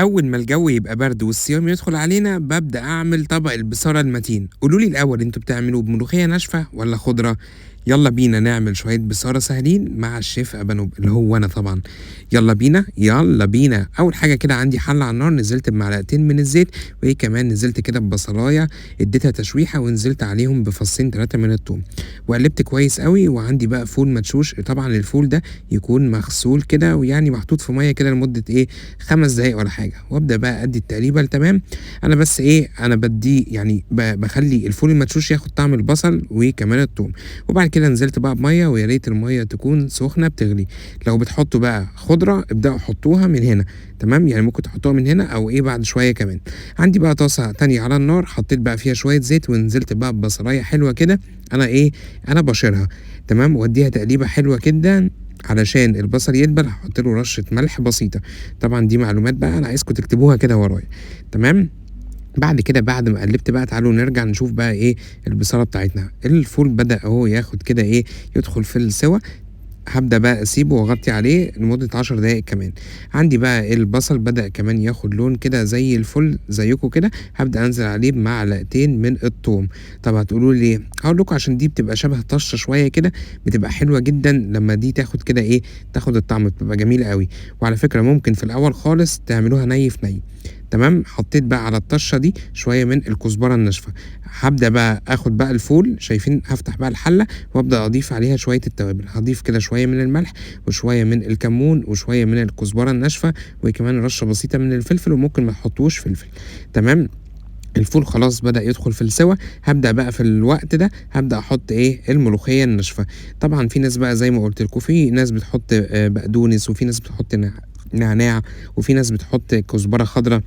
أول ما الجو يبقى برد والصيام يدخل علينا ببدأ أعمل طبق البصارة المتين. قولوا لي الأول انتوا بتعملوه بملوخية ناشفة ولا خضرة؟ يلا بينا نعمل شوية بصارة سهلين مع الشيف أبانوب اللي هو أنا طبعا. يلا بينا يلا بينا. أول حاجة كده عندي حلة على النار، نزلت بمعلقتين من الزيت، وإيه كمان نزلت كده ببصلاية اديتها تشويحة، ونزلت عليهم بفصين 3 من الثوم، وقلبت كويس قوي. وعندي بقى فول مدشوش، طبعا الفول ده يكون مغسول كده ويعني محطوط في مية كده لمدة إيه 5 دقايق ولا حاجة. وأبدأ بقى أدي التقليبة تمام. أنا بس إيه أنا بدي يعني بخلي الفول المدشوش ياخد طعم البصل وكمان الثوم. وبعد كده نزلت بقى بميه، ويا ريت المية تكون سخنة بتغلي. لو بتحطوا بقى خضرة ابداوا حطوها من هنا تمام، يعني ممكن تحطوها من هنا او ايه بعد شوية كمان. عندي بقى طاسه تانية على النار، حطيت بقى فيها شوية زيت، ونزلت بقى ببصلايه حلوة كده، انا ايه انا بشرها تمام، واديها تقليبه حلوة جدا علشان البصل يدبل. هحط له رشه ملح بسيطة، طبعا دي معلومات بقى انا عايزكم تكتبوها كده ورايا تمام. بعد كده بعد ما قلبت بقى تعالوا نرجع نشوف بقى ايه البصاره بتاعتنا. الفول بدأ اهو ياخد كده ايه يدخل في السوا، هبدأ بقى اسيبه واغطي عليه لمدة 10 دقايق كمان. عندي بقى البصل بدأ كمان ياخد لون كده زي الفل زيكم كده، هبدأ انزل عليه بمعلقتين من الثوم. طب هتقولوا لي ليه؟ هقول لكم عشان دي بتبقى شبه طشه شوية كده، بتبقى حلوة جدا لما دي تاخد كده ايه تاخد الطعم، بتبقى جميلة قوي. وعلى فكرة ممكن في الاول خالص تعملوها ني في ني تمام. حطيت بقى على الطشه دي شوية من الكزبره الناشفه. هبدا بقى اخد بقى الفول، شايفين هفتح بقى الحلة وابدا اضيف عليها شوية التوابل. هضيف كده شوية من الملح وشوية من الكمون وشوية من الكزبره الناشفه وكمان رشه بسيطة من الفلفل، وممكن ما تحطوش فلفل تمام. الفول خلاص بدأ يدخل في السوى، هبدأ بقى في الوقت ده هبدأ أحط إيه الملوخية الناشفة. طبعا في ناس بقى زي ما قلت لكم، في ناس بتحط بقدونس، وفي ناس بتحط نعناع، وفي ناس بتحط كزبرة خضراء.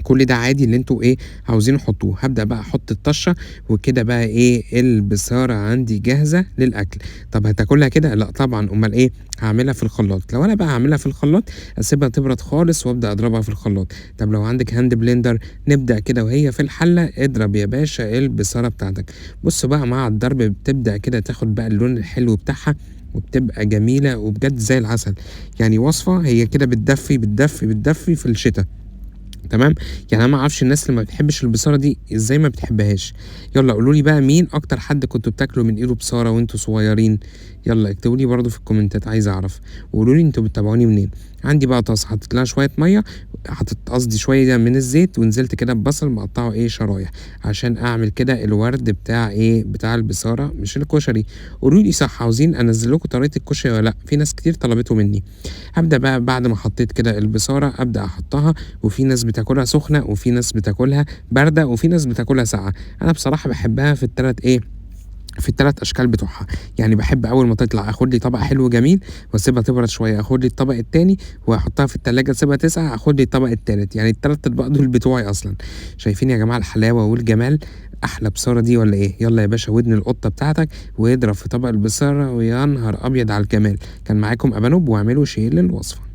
كل ده عادي اللي انتوا ايه عاوزينه حطوه. هبدأ بقى احط الطشة، وكده بقى ايه البصارة عندي جاهزة للأكل. طب هتاكلها كده؟ لا طبعا، امال ايه هعملها في الخلاط. لو انا بقى هعملها في الخلاط اسيبها تبرد خالص وابدأ اضربها في الخلاط. طب لو عندك hand blender نبدأ كده وهي في الحلة اضرب يا باشا البصارة بتاعتك. بص بقى مع الضرب بتبدأ كده تاخد بقى اللون الحلو بتاعها، وبتبقى جميلة وبجد زي العسل. يعني وصفة هي كده بتدفي بتدفي بتدفي في الشتاء تمام. يعني انا ما اعرفش الناس اللي ما بتحبش البصاره دي ازاي ما بتحبهاش. يلا قولوا لي بقى مين اكتر حد كنتوا بتاكلوا من ايده بصاره وانتوا صغيرين؟ يلا اكتبوا لي برده في الكومنتات، عايز اعرف. وقولوا لي انتوا بتتابعوني منين. عندي بقى طاسه حطيت لها شوية مية، حطيت قصدي شوية من الزيت، ونزلت كده ببصل مقطعه ايه شرايح عشان اعمل كده الورد بتاع ايه بتاع البصاره مش الكشري. قولوا لي صح عاوزين انزل لكم طريقه الكشري ولا لا؟ في ناس كتير طلبته مني. هبدا بقى بعد ما حطيت كده البصاره ابدا احطها، وفي ناس بتاكلها سخنة وفي ناس بتاكلها باردة وفي ناس بتاكلها ساقعه. انا بصراحة بحبها في الثلاث ايه في الثلاث اشكال بتوعها. يعني بحب اول ما تطلع اخد لي طبق حلو جميل واسيبها تبرد شوية، اخد لي الطبق الثاني واحطها في الثلاجة اسيبها تسقع، اخد لي الطبق الثالث. يعني الثلاث اطباق دول بتوعي اصلا. شايفين يا جماعة الحلاوة والجمال؟ احلى بصاره دي ولا ايه؟ يلا يا باشا ودن القطة بتاعتك واضرب في طبق البصاره، ويا نهار ابيض على الجمال. كان معاكم ابانوب، واعملوا share للوصفه.